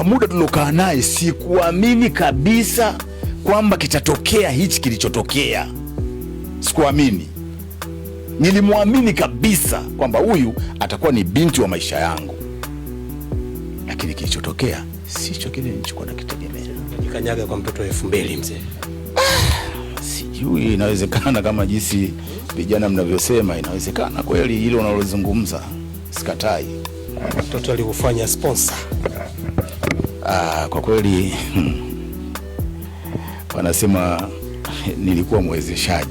muda tuliokaa naye sikuamini kabisa kwamba kitatokea hichi kilichotokea. Sikuamini. Nilimwamini kabisa kwamba huyu atakuwa ni binti wa maisha yangu, lakini kilichotokea sicho kile nilichokuwa nakitegemea. Jikanyaga kwa mtoto wa 2000 mzee. Sijui, inawezekana kama jinsi vijana mnavyosema, inawezekana kweli hilo unalozungumza, sikatai. Mtoto alikufanya sponsor. Ah, kwa kweli wanasema nilikuwa mwezeshaji.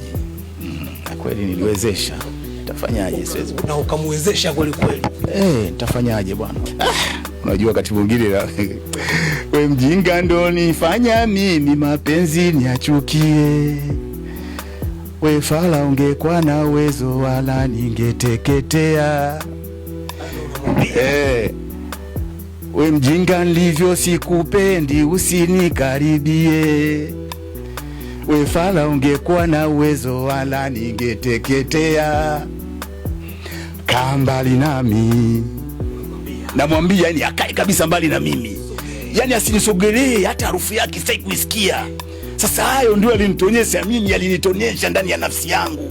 Na kweli niliwezesha. Nitafanyaje? Siwezi. Na ukamwezesha kweli kweli. Nitafanyaje bwana? Unajua wakati mwingine we mjinga ndo nifanya mimi mapenzi niachukie. We fala ungekuwa na uwezo wala ningeteketea. We mjinga nilivyo sikupendi usinikaribie. We fala ungekuwa na uwezo wala ningeteketea. Kaa mbali nami. Namwambia yani akae kabisa mbali na mimi, yani asinisogelee, hata harufu yake sitaki kuisikia. Sasa hayo ndio alinitonyesha mimi, alinitonyesha ndani ya nafsi yangu.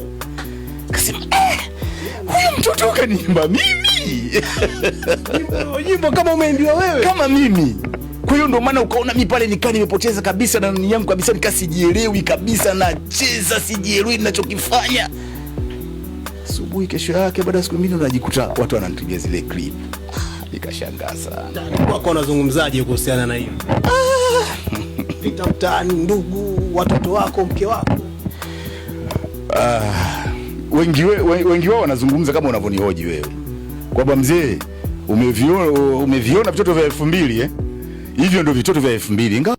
Kasema huyu mtoto kaniimba mimi Nyimbo kama umeimbiwa wewe. Kama mimi. Kwa hiyo ndio maana ukaona mimi pale nikaa nimepoteza kabisa na nani yangu kabisa, nikaa sijielewi kabisa, nacheza sijielewi ninachokifanya. Asubuhi kesho yake, baada ya siku mbili, unajikuta watu wananitumia zile clip. Nikashangaa sana. Wako wanazungumzaje kuhusiana na hiyo? Vita mtaani, ndugu, watoto wako, mke wako. Wengi wao wanazungumza kama unavyonihoji wewe kwamba mzee, umeviona vitoto vya 2000 eh? Hivyo ndio vitoto vya 2000 ingawa